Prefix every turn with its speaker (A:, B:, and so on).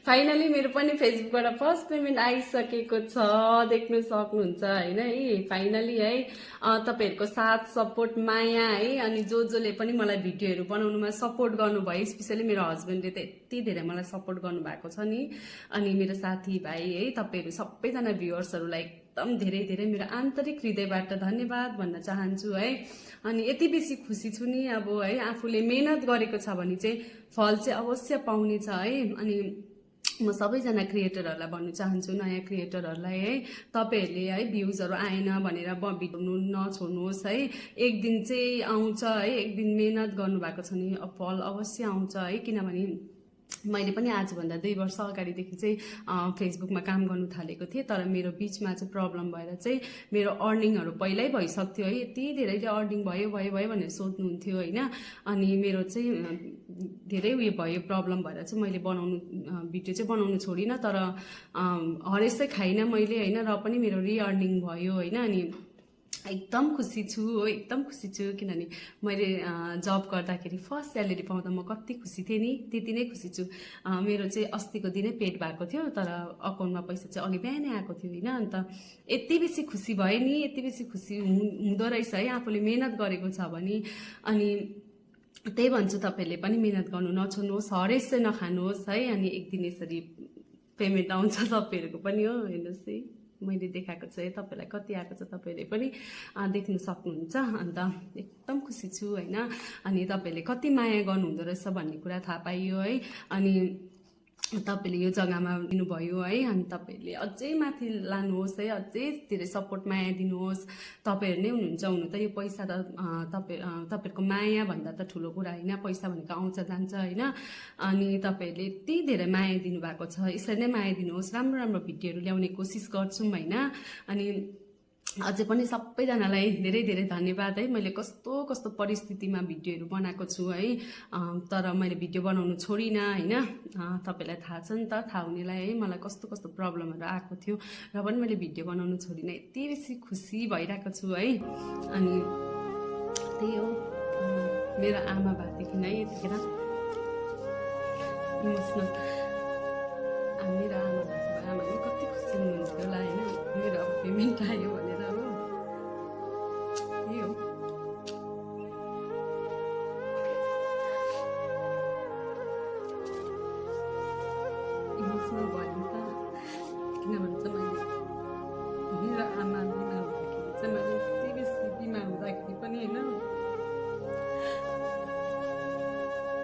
A: Finally मेरो पनि फेसबुकबाट first payment आइसकेको छ, देख्नु सक्नुहुन्छ होइन है। फाइनली है तपाईँहरूको साथ सपोर्ट माया है, अनि जसले पनि मलाई भिडियोहरू बनाउनुमा सपोर्ट गर्नुभयो, स्पेसली मेरो हस्बेन्डले त यति धेरै मलाई सपोर्ट गर्नुभएको छ नि, अनि मेरो साथीभाइ है, तपाईँहरू सबैजना भ्युअर्सहरूलाई एकदम धेरै धेरै मेरो आन्तरिक हृदयबाट धन्यवाद भन्न चाहन्छु है। अनि यति बेसी खुसी छु नि अब है, आफूले मेहनत गरेको छ भने चाहिँ फल चाहिँ अवश्य पाउने छ है। अनि म सबैजना क्रिएटरहरूलाई भन्न चाहन्छु, नयाँ क्रिएटरहरूलाई है, तपाईँहरूले है भ्युजहरू आएन भनेर भिडियो नछोड्नुहोस् है। एक दिन चाहिँ आउँछ है, एक दिन मेहनत गर्नुभएको छ नि फल अवश्य आउँछ है। किनभने मैले पनि आजभन्दा 2 वर्ष अगाडिदेखि चाहिँ फेसबुकमा काम गर्नु थालेको थिएँ, तर मेरो बिचमा चाहिँ प्रब्लम भएर चाहिँ मेरो अर्निङहरू पहिल्यै भइसक्थ्यो है। यति धेरैले अर्निङ भयो भयो भयो भनेर सोध्नुहुन्थ्यो होइन। अनि मेरो चाहिँ धेरै उयो भयो, प्रब्लम भएर चाहिँ मैले भिडियो चाहिँ बनाउनु छोडिनँ, तर हरेस चाहिँ खाइनँ मैले होइन, र पनि मेरो रिअर्निङ भयो होइन। अनि एकदम खुसी छु हो, एकदम खुसी छु। किनभने मैले जब गर्दाखेरि फर्स्ट स्यालेरी पाउँदा म कति खुसी थिएँ नि, त्यति नै खुसी छु। मेरो चाहिँ अस्तिको दिनै पेड भएको थियो, तर अकाउन्टमा पैसा चाहिँ अघि बिहानै आएको थियो होइन। अन्त यति बेसी खुसी भयो नि, यति बेसी खुसी हुँदो रहेछ है आफूले मेहनत गरेको छ भने। अनि त्यही भन्छु, तपाईँहरूले पनि मेहनत गर्नु नछोड्नुहोस्, हरेस चाहिँ नखानुहोस् है। अनि एक दिन यसरी पेमेन्ट आउँछ तपाईँहरूको पनि हो, हेर्नुहोस् है मैले देखाएको छु है, तपाईँलाई कति आएको छ तपाईँहरूले पनि देख्नु सक्नुहुन्छ। अन्त एकदम खुसी छु होइन। अनि तपाईँहरूले कति माया गर्नुहुँदो रहेछ भन्ने कुरा थाहा पाइयो है। अनि तपाईँले यो जग्गामा दिनुभयो है, अनि तपाईँहरूले अझै माथि लानुहोस् है, अझै धेरै सपोर्ट माया दिनुहोस्। तपाईँहरू नै हुनुहुन्छ, हुनु त यो पैसा त तपाईँहरूको माया भन्दा त ठुलो कुरा होइन, पैसा भनेको आउँछ जान्छ होइन। अनि तपाईँहरूले यति धेरै माया दिनुभएको छ, यसरी नै माया दिनुहोस्। राम्रो राम्रो भिडियोहरू ल्याउने कोसिस गर्छौँ होइन। अनि अझै पनि सबैजनालाई धेरै धेरै धन्यवाद है। मैले कस्तो कस्तो परिस्थितिमा भिडियोहरू बनाएको छु है, तर मैले भिडियो बनाउनु छोडिनँ होइन। तपाईँलाई थाहा छ नि त, थाहा हुनेलाई है, मलाई कस्तो कस्तो प्रब्लमहरू आएको थियो, र पनि मैले भिडियो बनाउनु छोडिनँ। यति बेसी खुसी भइरहेको छु है। अनि त्यही हो, मेरो आमा भएदेखि है यतिखेर इमोसनल, मेरो आमा भएको भए आमाले कति खुसी हुनुहुन्थ्यो होला होइन, मेरो अब पेमेन्ट आयो भनेर हो। यो इमोसनल भयो नि त, किनभने चाहिँ मैले मेरो आमा बिमार हुँदाखेरि चाहिँ मैले यति बेसी बिमार हुँदाखेरि पनि होइन